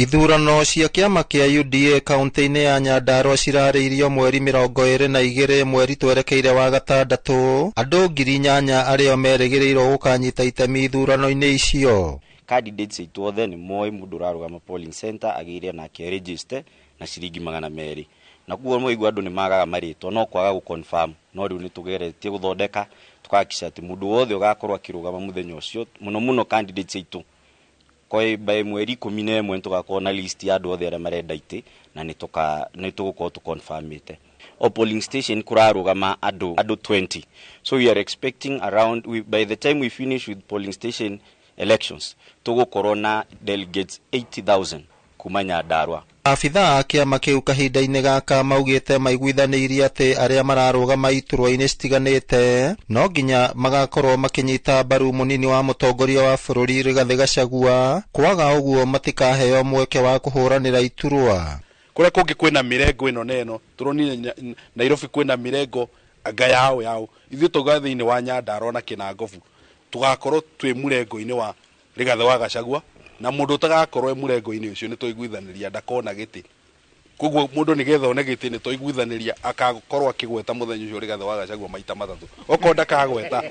Ithurano cia kĩama kĩa UDA kaunti-inĩ ya Nyandarua cirarĩirio mweri 22 mweri twerekeire wa gatandatũ. Andũ 8,000 arĩa merĩgĩrĩirwo gũkanyita itemi ithurano-inĩ icio. Candidates aitũ othe nĩ moĩ mũndũ ũrarũgama polling center agĩire nake register na ciringi 200, na koguo mwaigua andũ nĩ magaga marĩtwa no kwaga gũ confirm. No rĩu nĩ tũgeretie gũthondeka tũkahakikisha atĩ mũndũ wothe ũgakorwo akĩrũgama mũthenya ũcio, mũno mũno candidates aitũ, kwa by mweri 11 tũgakorwo na list ya andũ othe arĩa marenda itĩ, na nĩ tũgũkorwo tũconfirmĩte. O polling station kũrarũgama andũ 20, so we are expecting around by the time we finish with polling station elections tũgũkorwo na delegates 80,000 kuma Nyandarua. Abithaa a kĩama kĩu kahinda-inĩ gaka maugĩte maiguithanĩirie atĩ arĩa mararũgama iturwa-inĩ citiganĩte no nginya magakorwo makĩnyita mbaru mũnini wa mũtongoria wa bũrũri Rigathĩ Gachagua, kwaga ũguo matikaheo mweke wa kũhũranĩra iturwa. Kũrĩa kũngĩ kwĩna mĩrengo ĩno na ĩno, tũronire Nairobi kwĩna mĩrengo anga yao yao, ithuĩ tauga thĩinĩ wa Nyandarua na Kĩnangobu tũgakorwo twĩ mũrengo-inĩ wa Rigathĩ wa Gachagua, na mũndũ ũtagakorwo e mũrengo-inĩ ũcio nĩ twaiguithanĩria ndakona gĩtĩ. Koguo mũndũ nĩgetha one gĩtĩ nĩ twaiguithanĩria akakorwo akĩgweta mũthenya ũcio Rigathĩ wa Gachagua maita matatũ, okorwo ndakagweta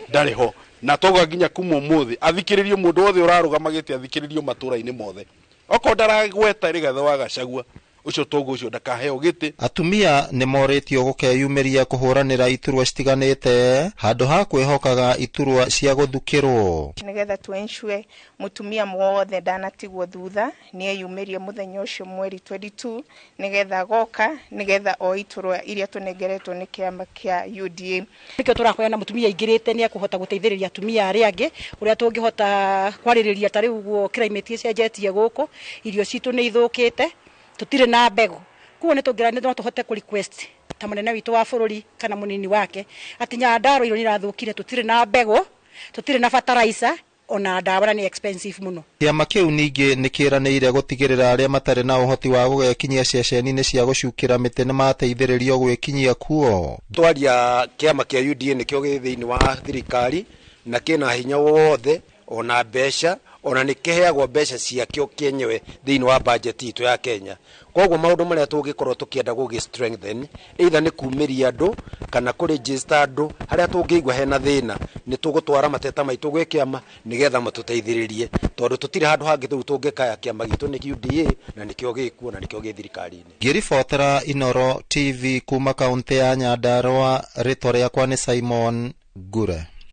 ndarĩ ho. Na twauga nginya kuma ũmũthĩ athikĩrĩrio, mũndũ wothe ũrarũgama gĩtĩ athikĩrĩrio matũra-inĩ mothe, okorwo ndaragweta Rigathĩ wa Gachagua ũcio toguo ũcio ndakaheo gĩtĩ. Atumia nĩ morĩtio gũkeyumĩria kũhũranĩra iturwa citiganĩte handũ ha kwĩhokaga iturwa cia gũthukĩrwo, nĩgetha tu ensure mũtumia wothe ndanatigwo thutha nĩ eyumĩrie mũthenya ũcio mweri 22, nĩgetha goka nĩgetha o iturwa iria tũnengeretwo nĩ kĩama kĩa UDA. Nĩkĩo tũrahoya na mũtumia aingĩrĩte nĩ ekũhota gũteithĩrĩria atumia arĩa angĩ ũrĩa tũngĩhota kwarĩrĩria. Ta rĩu ũguo climate ĩcenjetie gũkũ, irio citũ nĩ ithũkĩte, tũtirĩ na mbegũ, koguo nĩ tũngĩra no tũhote kũ request ta mũnene witũ wa bũrũri kana mũnini wake atĩ Nyandarua irio nĩ irathũkire, tũtirĩ na mbegũ, tũtirĩ na fertilizer, ona ndawa na nĩ expensive mũno. Kĩama kĩu ningĩ nĩ kĩranĩire gũtigĩrĩra arĩa matarĩ na ũhoti wa gũgekinyia ceceni-inĩ cia gũcukĩra mĩtĩ nĩ mateithĩrĩrio gwĩkinyia kuo. Twaria kĩama kĩa UDA nĩkĩo gĩ thĩinĩ wa thirikari na kĩna hinya wothe ona mbeca, ona nĩ kĩheagwo mbeca ciakĩo kĩenyewe thĩinĩ wa budget itũ ya Kenya. Koguo maũndũ marĩa tũngĩkorwo tũkĩenda gũgĩ strengthen, either nĩ kumĩria andũ kana kũ register andũ, harĩa tũngĩigua hena thĩna nĩ tũgũtwara mateta maitũ gwĩ kĩama nĩgetha matũteithĩrĩrie, tondũ tũtirĩ handũ hangĩ rĩu tũngĩkaya. Kĩama gitũ nĩ UDA na nĩkĩo gĩkuo na nĩkĩo gĩ thirikari-inĩ. Ngĩribotera Inooro TV kuma kaunti ya Nyandarua, rĩtwa rĩakwa nĩ Simon Ngure.